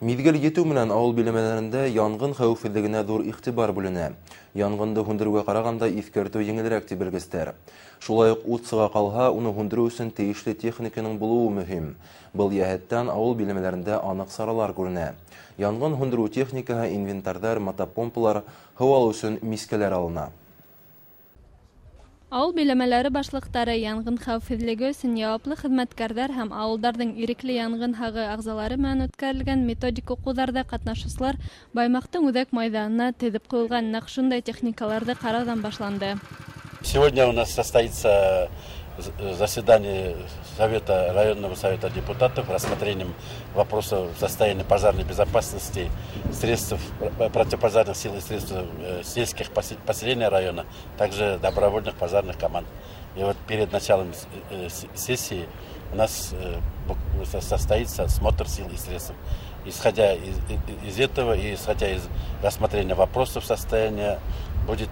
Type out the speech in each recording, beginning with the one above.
Миҙгел етеү менән ауыл биләмәләрендә янғын хәүефһеҙлегенә ҙур иғтибар бүленә. Янғынды һүндереүгә ҡарағанда иҫкәртеү еңелерәк, ти белгестәр. Шулай уҡ ут сыға ҡалһа, уны һүндереү өсөн тейешле техниканың булыуы мөһим. Был йәһәттән ауыл биләмәләрендә аныҡ саралар күренә. Янғын һүндереү техникаһы, инвентарҙар, мотопомпалар, һыу алыу өсөн мискәләр алына. Ауыл биләмәләре башлыҡтары, янғын хәүефһеҙлеге өсөн яуаплы хеҙмәткәрҙәр һәм ауылдарҙың ирекле янғын һағы ағзалары менән үткәрелгән методик уҡыуҙарҙа ҡатнашыусылар Баймаҡтың үҙәк майҙанына теҙеп ҡуйылған нәҡ шундай техникаларҙы ҡарауҙан башланды. Сегодня у нас состоится заседание Совета, районного совета депутатов, рассмотрением вопросов состояния пожарной безопасности, средств противопожарных сил и средств сельских поселений района, также добровольных пожарных команд. И вот перед началом сессии у нас состоится смотр сил и средств. Исходя из этого и исходя из рассмотрения вопросов состояния, будет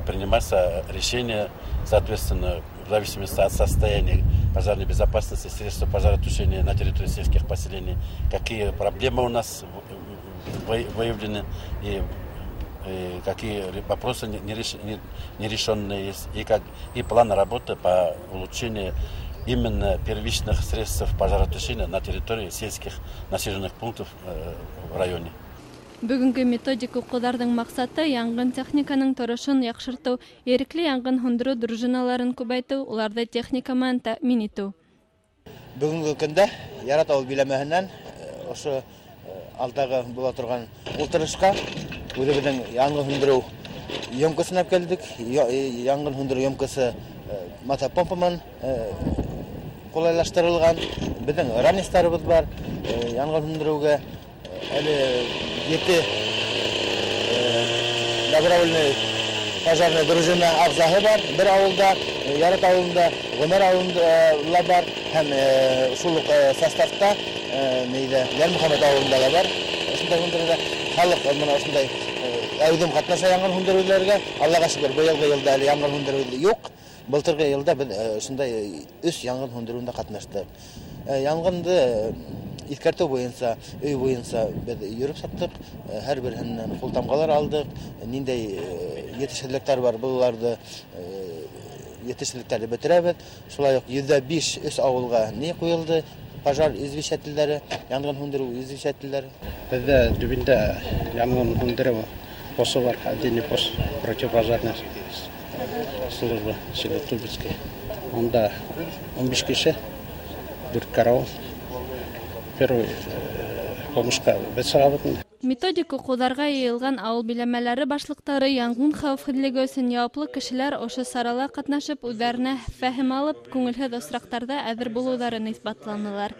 приниматься решение, соответственно, в зависимости от состояния пожарной безопасности, средств пожаротушения на территории сельских поселений, какие проблемы у нас выявлены и какие вопросы нерешенные есть, и план работы по улучшению именно первичных средств пожаротушения на территории сельских населенных пунктов в районе. Бөгөнгө методик уҡыуҙарҙың маҡсаты янғын техниканың торошон яҡшыртыу, ирекле янғын һүндереү дружиналарын күбәйтеү, уларҙы техника менән тәьмин итеү. Бөгөнгө көндә Ярат ауыл биләмәһенән ошо алдағы була торған ултырышҡа үҙебеҙҙең янғын һүндереү емкосын алып килдек. Янғын һүндереү емкосы мотопомпа менән ҡулайлаштырылған. Беҙҙең ранецтарыбыҙ бар. Янғын һүндереүгә әле 7 добровольный пожарная дружина ағзаһы бар. Бер ауылда, Ярат ауылында, Ғүмәр ауылында ла бар һәм шул уҡ составта нейҙә, Йәрмөхәмәт ауылында ла бар. Ошондай һүндереүҙә халыҡ бына ошондай әүҙем ҡатнаша янғын һүндереүҙәргә. Аллаға шөкөр, быйылғы йылда әле янғын һүндереү юҡ. Былтырғы йылда беҙ ошондай 3 янғын һүндереүендә ҡатнаштыҡ. Янғынды иҫкәртеү буйынса, өй буйынса беҙ йөрөп сыҡтыҡ, һәр береһенән ҡултамғалар алдыҡ, ниндәй етешһеҙлектәр бар, быларҙы етешһеҙлектәрҙе бөтөрәбеҙ. Шулай уҡ 105 өс ауылға ни ҡуйылды, пожар извещателдәре, янғын һүндереү извещателдәре. Беҙҙә Дүбиндә янғын һүндереү посы бар, отдельный пост противопожарной службы село Тубинское. Унда 15 кеше, 4 караул. Первый помощьҡа беҙ сығабыҙ инде. Методик уҡыуҙарға йыйылған ауыл биләмәләре башлыҡтары, янғын хәүефһеҙлеге өсөн яуаплы кешеләр ошо сарала ҡатнашып, үҙҙәренә фәһем алып, күңелһеҙ осраҡтарҙа әҙер булыуҙарын иҫбатланылар.